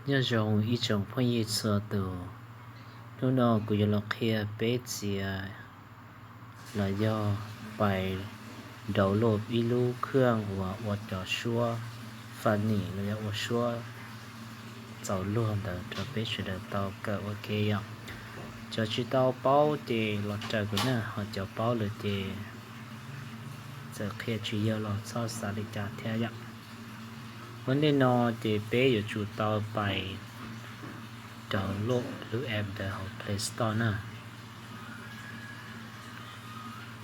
Nyob zoo ib tsoom phooj ywg txhua tus, hnub no kuv yuav los qhia peb txiav los yog pais download ib lub khwj uas ua cov suab funny los yog ua suab txaus luag ntawd rau peb sawv daws tau kawm ua ke yom. Cov tsis tau paub ces los raws kuv na, ho cov paub lawm ces txawm qhia tsis yog los txhob xav li cas thiab yom. Ua ntej no ces peb yuav tsum tau pais download lub app ntawd hauv Play Store na.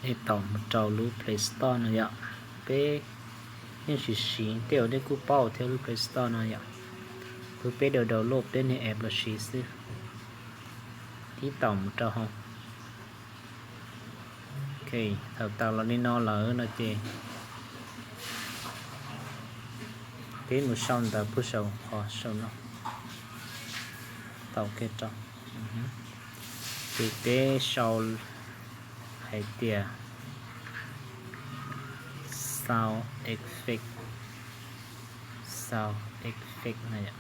Es tau mus rau lub Play Store no yom, peb yeej siv siv tej uas nej kuj paub thiab lub Play Store no yom. Lub peb download peb niag app los siv xwb. Tib tau mus rau hauv. Thaum tau los li no lawm no ces peb mus sau ntawv puag saum qhov saum no. Tau kiag rau. Ces peb sau hais tias sound effect, sound effect na yom.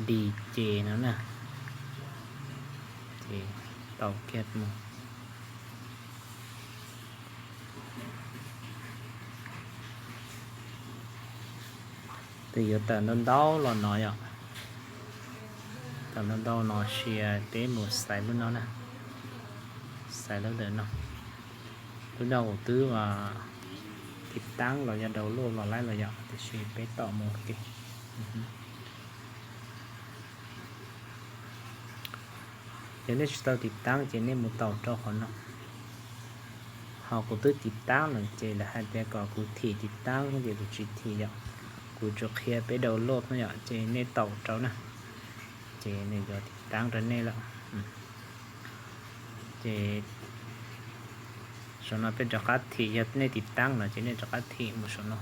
D J no na. Ces tau kiag mus. Tus yuav tawm ntau ntau los no yom. Tawm ntau ntau no sis peb mus xaiv lub no na. Xaiv lub ntawm no. Lub no kuv twb tiv taab los yog download los laib los yom, tiam sis peb tom mus ke. Yog nej tsis tau tiv taab ces nej mus taus rau qhov no. Ho kuv twb tiv taab lawm ces lawv hais tias kom kuv thim tiv taab ces kuv tsis thim yom. Kuv tsuas qhia peb download no yom, ces nej taus rau na. Ces nws yuav tiv taab rau nej lawm. Ces saum no peb rov qab thim, yog nej tiv taab no ces nej rov qab thim mus saum no.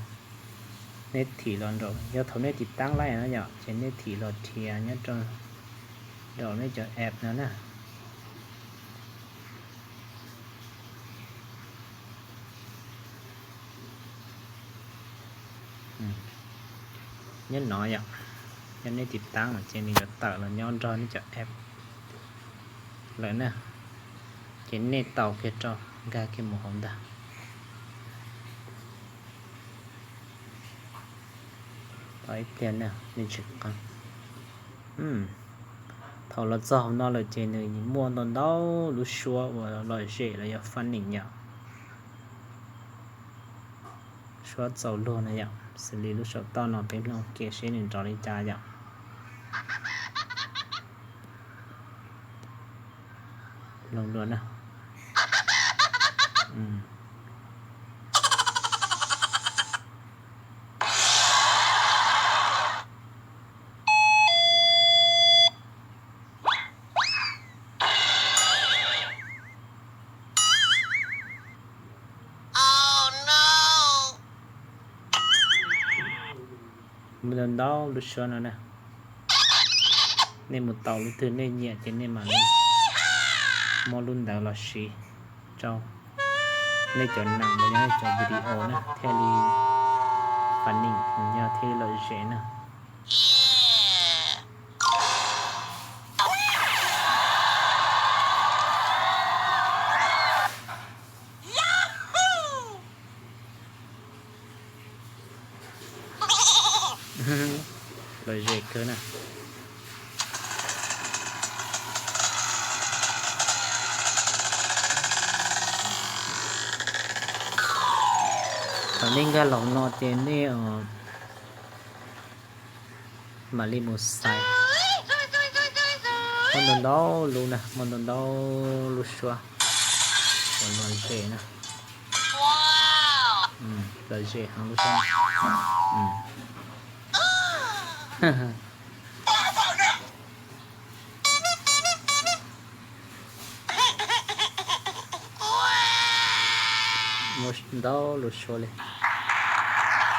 Nej thim los nraum, yog thaum nej tiv taab laij no yom, ces nej thim los dhia nyob rau nraum nej cov app no na. Nyob no yom, yog nej tiv taab no ces nws yuav tawm los nyob nrog nej cov app lawm na. Ces nej taus kiag rau, nkag kiag mus hauv ntag. Tos ib pliag na, nej tsis qeeb. Thaum los txog hauv no lawm ces nws muaj ntau ntau lub suab uas lom zem los yog funny yom. Suab txaus luag no yom, xws li lub saum toj no peb mloog kiag seb nws nrov li cas yom. Mloog dua na. Muaj ntau ntau lub suab no na. Nej mus taus lub twg nej nyiam ces nej mam li muab lub ntawd los siv rau nej cov neeg los yog nej cov video na thiaj li funny, yog thiaj li lom zem na. Lom zem kawg na. Thaum nej nkag los no ces nej mam li mus xaiv. Muaj ntau ntau lub na, muaj ntau ntau lub suab uas lom zem na. Lom zem heev lub suab. Muaj ntau lub suab li.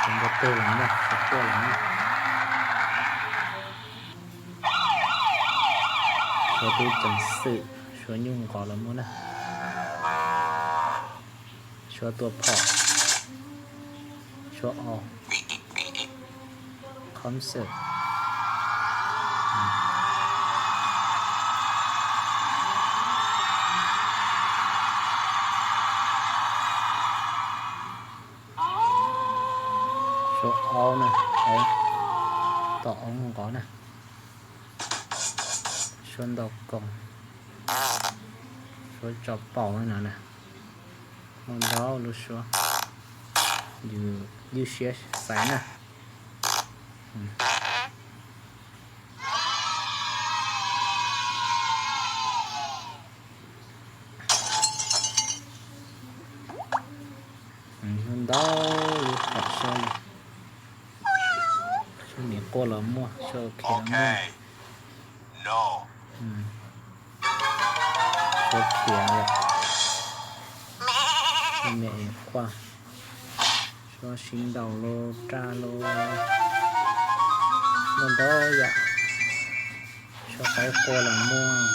Suab npua teg los muaj, suab quaj los muaj. Suab tub ceev xwm, suab nyuj nqos los muaj na. Suab tua phom. Suab o, concert. Suab o na, tom o nqov na. Suab ntau koog, suab tso paum no na. Muaj ntau lub suab, yus ywj siab xaiv na. Muaj ntau lub pom suab li, suab miv quaj los muaj, suab khiav los muaj. Suab khiav, suab miv quaj, suab sib ntaus los raj los, muaj ntau yam. Suab qaib quaj los muaj.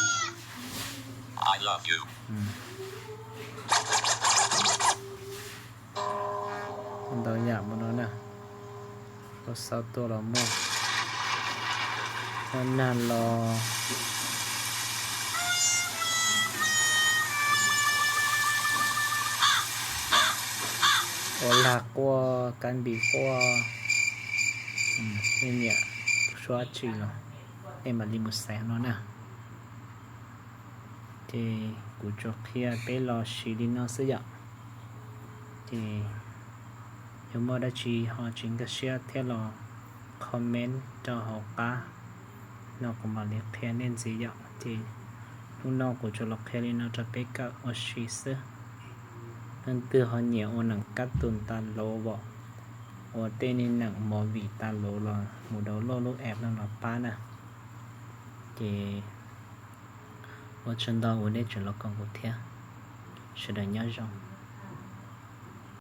Ntau yam mus no na. Suab xaub tuaj los muaj, suab nag los, ua lag quaj, kab npis quaj, nej nyiam suab dab tsi los nej mam li mus xaiv no na. Ces kuv tsuas qhia peb los siv li no xwb yom. Ces yog muaj dab tsi ho tsis nkag siab thiab los comment rau hauv qab no kuv mam li qhia nej ntxiv yom. Ces hnub no kuv tsuas los qhia li no rau peb kawm ua si xwb. Leej twg ho nyiam ua neem kab tus tas lauv, ua tej neeg neem movie tas lauv los mus download lub app no los pab na. Ces ua tsaug ntau uas nej tseem los koom kuv thiab. Sawv daws nyob zoo.